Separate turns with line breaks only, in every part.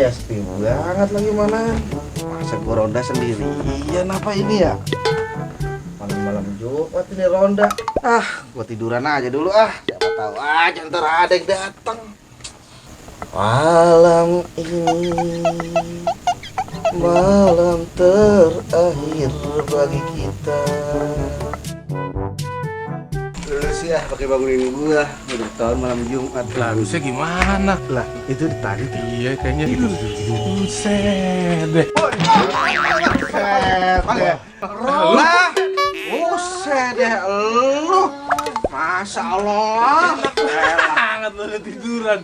ya sepi banget lagi mana. Masa gua ronda sendirian apa ini ya? Malam-malam Jumat ini ronda. Gua tiduran aja dulu siapa tahu aja ntar ada yang datang. Malam ini malam terakhir bagi kita. Lu sih pakai bangunin gua udah tahun malam Jumat.
Lah harusnya gimana?
Lah itu tadi tuh.
Iya kayaknya itu. Buset deh.
Lah, buset deh lu. Masya Allah.
Sangat lu udah tiduran.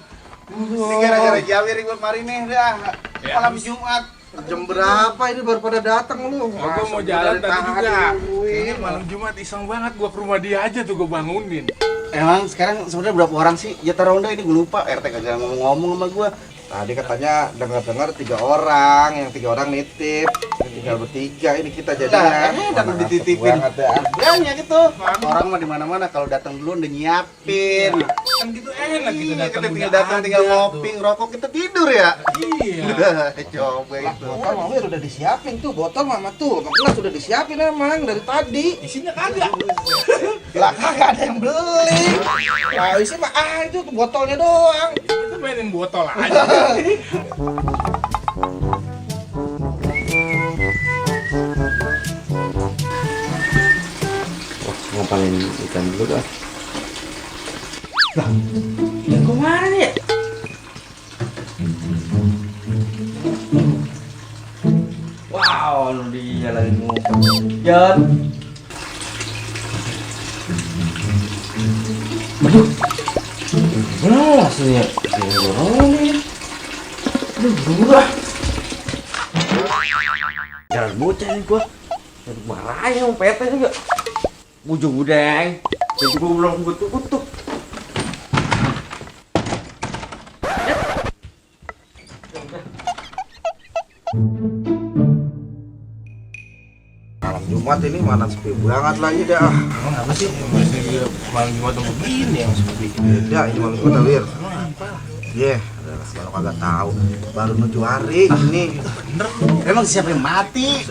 Ini gara-gara Jawir gua kemarin nih dah.
Ya,
Malam Jumat. Jam berapa ini baru pada datang lu?
Gua mau jalan tadi juga.
Wih,
Malam Jumat iseng banget gua ke rumah dia aja tuh gua bangunin.
Emang sekarang sebenarnya berapa orang sih jatah ronda ini? Gue lupa, RT kagak ngomong sama gua.
tadi katanya dengar-dengar 3 orang, yang 3 orang nitip, tinggal bertiga ini kita jadinya.
Datang dititipin.
Banyak itu.
Orang mah di mana-mana kalau datang dulu udah nyiapin.
Kan gitu enak kita
Kita
datang.
tinggal datang tinggal ngopi, ngerokok, kita tidur ya.
Iya.
Coba itu.
Botol mah udah disiapin tuh, botol mama tuh, gelas sudah disiapin emang dari tadi.
Isinya kagak.
Lah kagak ada yang beli. Nah isi mah itu botolnya doang.
Kita mainin botol aja.
Ngapalin ikan dulu dah.
Yang kemana nih?
Wow, lu dia lagi ngumpet. Jan. Aduh. Beras nih ya. Ini. Aduh, murah. Jalan bocah nih gua. Aduh, marahin sama PT juga. Bujung udeng. Jadi gua belum kutuk-kutuk.
Malam Jumat ini mana sepi banget lagi dah.
Emang apa sih? Masih malam Jumat yang begini yang seperti
Beda ini malam Jumat Wir. Kalau kagak tahu baru 7 hari ini.
Emang siapa yang mati?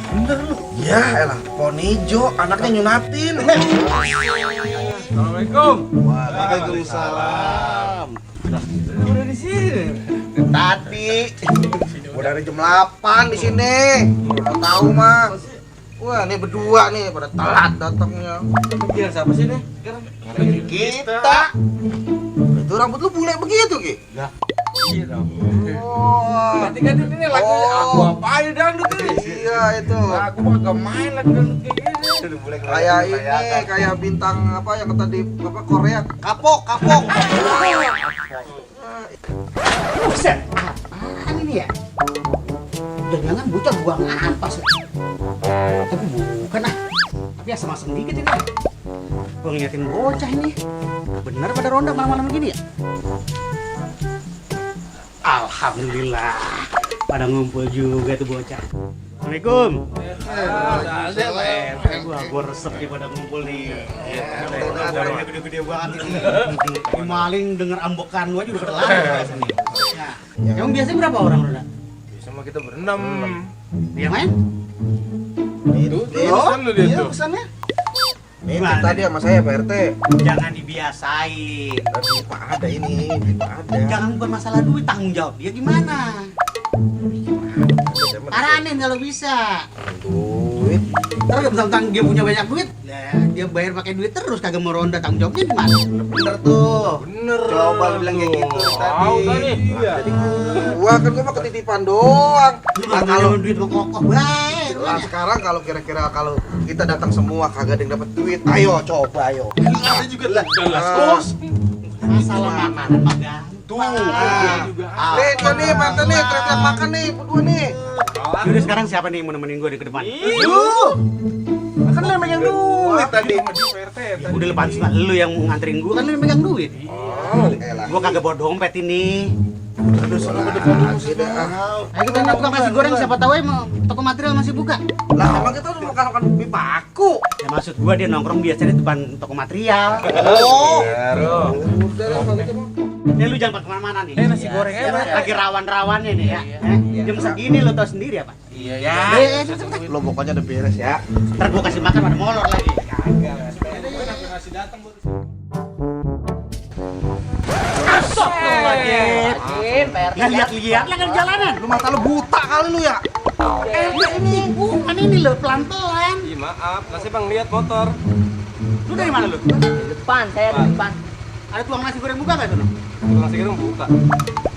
bener lu.
Ya elah, pohon hijau anaknya nyunatin.
Assalamualaikum.
Waalaikumsalam.
Udah di sini.
Tadi udah dari jam 8 di sini. Mau tahu mah. Wah, ini berdua nih pada telat datangnya.
Kira siapa sih nih?
Kita. Itu rambut lu bule begitu, Ki?
Iya dong.
Oh.
Ganti-ganti ini lagu aku apain dangdut ini?
Iya itu.
Aku mah gak main lagu dangdut kayak gini.
Kayak ini, kayak bintang apa yang tadi apa Korea. Kapok.
Buset. Apaan ini ya? Jangan bocah buang apa sih? Tapi bukan Tapi asem-asem dikit ini. Gua ngeliatin bocah ini. Bener pada ronda malam-malam gini ya? Alhamdulillah. Pada ngumpul juga tuh bocah. Assalamualaikum. Gua resep nih pada ngumpul nih. Udah gede-gede banget ini. Ini maling denger ambekan lu aja udah pada lari biasanya. Nah, emang biasanya berapa orang ronda?
Sama kita berenam.
Yang lain?
Itu pesan lu dia
Iya
tuh.
pesannya.
Ini
Gimana?
tadi sama saya Pak RT.
Jangan dibiasain.
Tadi Pak ada ini, Pak ada.
Jangan bukan masalah duit, tanggung jawab dia gimana? Aranin kalau bisa.
Duit.
Ntar mentang-mentang dia punya banyak duit, dia bayar pakai duit terus kagak mau ronda, tanggung jawabnya gimana?
Bener tuh.
Bener.
Coba lu bilang kayak gitu
Tahu tadi.
Iya. Jadi gua kan gua mah ketitipan doang. Nah, kalau
duit mau kokoh baik.
Nah, sekarang kalau kira-kira kalau kita datang semua kagak ada yang dapat duit, ayo coba ayo.
Ada juga jelas kos.
Masalah makanan mah gampang.
Tuh, dia juga.
Nih, dia nih, mantan nih, teriak makan nih, berdua nih.
Yaudah sekarang siapa nih yang mau nemenin gue di ke depan?
Kan lu yang megang duit tadi.
Sama dia PRT tadi.
Udah lepas lah, lu yang mau nganterin gue kan lu yang megang duit.
Oh, elah.
Gue kagak bawa dompet ini.
Aduh, salah depan dulu sih dah.
Ayo kita lihat tukang nasi goreng, siapa tahu emang toko material masih buka.
Lah, emang kita udah makan mie paku.
Ya maksud gua dia nongkrong biasa di depan toko material.
Oh.
Bro.
Udah lah kalau gitu mah.
Ya lu jangan kemana-mana nih.
Nasi goreng enak.
Lagi rawan-rawannya nih ya. Jam segini lu tau sendiri apa?
Iya ya.
Lo pokoknya udah beres ya.
Ntar gua kasih makan pada molor lagi.
Nasi datang buat
Asok lu lagi. Ya lihat-lihat lah kan jalanan.
Lu mata lu buta kali lu ya.
Ini bukan ini lo pelan-pelan.
Iya maaf, nasi bang lihat motor.
Lu dari mana lu?
Depan, saya di depan.
Ada tukang nasi goreng buka nggak tuh?
Tukang nasi goreng buka.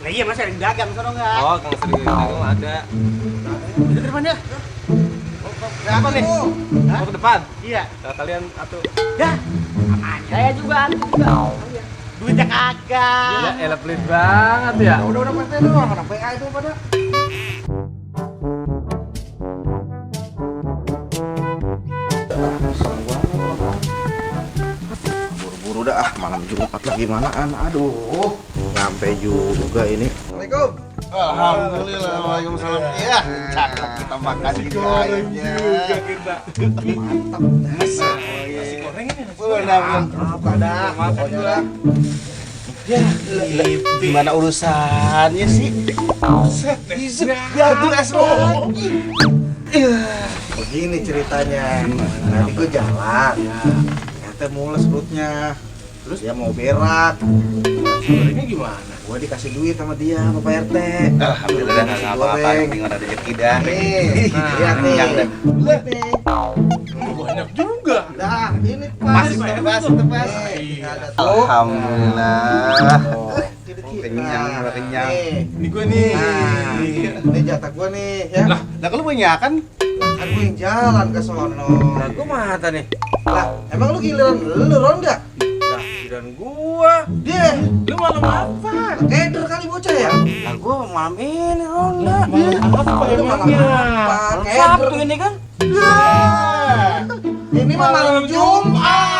Nah iya masih ada yang dagang sono nggak?
Oh, kang sering dagang ada.
Itu di depan ya?
Ya apa nih? Mau ke depan?
Iya.
Nah, kalian atuh.
Dah. Aman.
Saya juga, aku juga.
Duitnya kagak.
Ya elah pelit banget ya.
Udah PT doang, anak PA itu pada. Buru-buru dah malam Jumat lagi manaan. Aduh, nyampe juga ini. Assalamualaikum.
Alhamdulillah, waalaikumsalam. Iya, cakep kita makan ini ayamnya.
Mantap.
Nasi goreng ini nasi
Benar-benar.
Apa dah? Pokoknya dah.
Ya, gimana urusannya sih? Gaduh es lagi.
Begini ceritanya. Tadi gue jalan. Ternyata mules perutnya. Terus dia mau berak.
gorengnya gimana?
Gue dikasih duit sama dia, sama Pak RT.
Alhamdulillah nggak
Nasi
apa-apa,
goreng.
yang penting ada rezeki dah.
Nih, lihat nih.
Yang dah.
Lihat nih.
Banyak juga.
Dah, ini pas.
Pas, pas, itu pas.
Nih, ada tuh.
Alhamdulillah.
Sedikit.
Kenyang, udah kenyang.
Nih.
Ini gue nih.
Nah, ini jatah gue nih, ya.
Lah kalau punya kan?
Kan gue yang jalan ke sono.
Lah gue mata nih.
Lah, emang lu giliran lu ronda?
Lah dan gua.
Dia,
Lu malam apa?
keder kali bocah ya?
Lah gua malam ini ronda.
Apa lu malam apa?
Sabtu ini kan?
Ini mah malam Jumat.